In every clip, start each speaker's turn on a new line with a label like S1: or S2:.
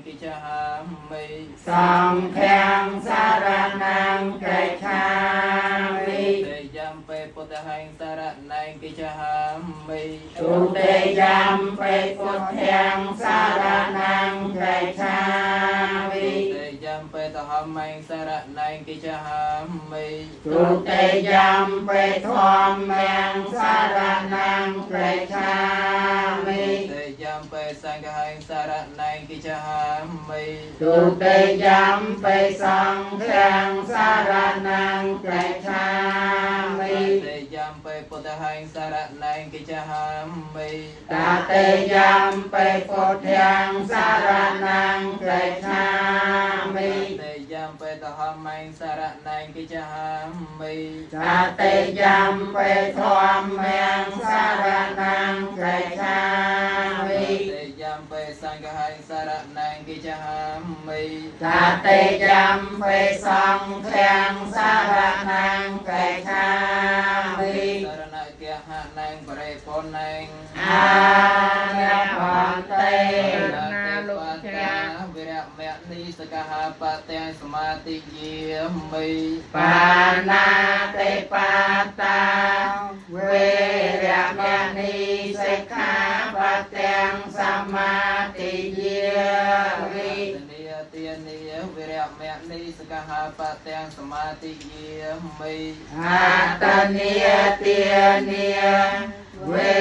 S1: គិច្ឆាមិ
S2: សង្ឃាំសារណង្កិច្ឆាមិ
S1: តេយំបេពុទ្ធហិសារណង្គិច្ឆាមិ
S2: ទុតិយំបេពុទ្ធាំសារណង្កិច្ឆាមិ
S1: តេយំបេតហមੰសារណង្គិច្ឆាមិ
S2: ទុតិយំបេធម្មំសារណង្កិច្ឆាមិ
S1: តេយំបេសង្ឃហិសារណង្គិច្ឆាមិ
S2: ទុតិយំបេសង្ឃាំសារណង្កិច្ឆាមិ
S1: តេយំបេពុទ្ធហិសារណង្គិច្ឆាមិ
S2: តតិយំបេពុទ្ធាំសារណង្កិច្ឆាមិ
S1: តេយំបេតហមੰសារណង្គិច្ឆាមិ
S2: តតិយំបេធម្មំសារណង្កិច្ឆាមិ
S1: តេយំបេសង្ឃហិសារណង្គិច្ឆាមិ
S2: តតិយំបេសង្ឃាំសារណង្កិច្ឆាមិ
S1: សារណគហណង្បរិពុណង្
S2: អានភន្តិ
S1: ណាលោកចាវិរមណីសកហបទាំងសមាទិយាមិ
S2: បាណាតិបាតាវេរមណីសិក្ខាបទាំងសមាទិយាមិ
S1: នីទានីវិរមណីសកហបទាំងសមាទិយាមិ
S2: អតនីទានីវេ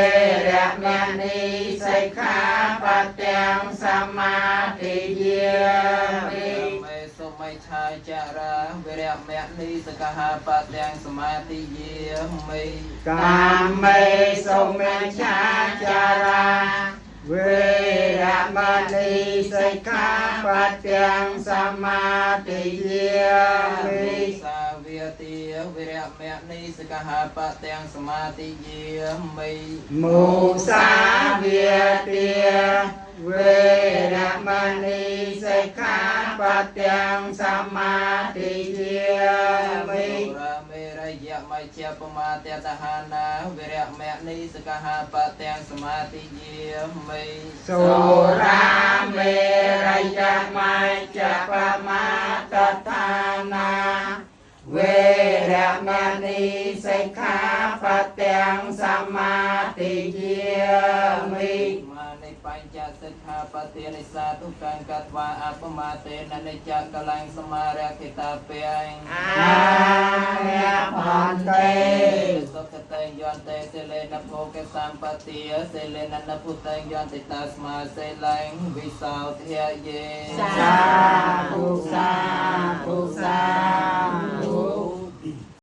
S2: រមណីសិក្ខាបទាំងសមាទិយាមិ
S1: មេសុមិឆាចារាវិរមណីសកហបទាំងសមាទិយាមិ
S2: កាមេសុមិច្ឆាចារាវេរមណីសិក្ខាបទាំងសមាទិយាមិ
S1: សាវាទាវិរមណីសកហបទាំងសមាទិយាមិ
S2: មុសាវាទាវេរមណីសិក្ខាបទាំងសមាទិយាមិ
S1: រាមេរយមជ្ឈបមាទតហានាវិរមណីសកហបទាំងសមាទិយាមិ
S2: សុរាមេរយមជ្ជបមាតឋានាវេរមណីសិក្ខាបទាំងសមាទិយាមិ
S1: មានិបញ្ចសិក្ខាបទានិសាទុកង្កត្វាអបមាទេននិច្ចកលាំងសមារខិតាពាំង
S2: អានភន្តិ
S1: សុខតេយន្តេសិលេនភោកសម្បទាសិលេននពុតេយន្តិតាស្មាសិលែងវិសោធយេ
S2: សាធុសាធុសា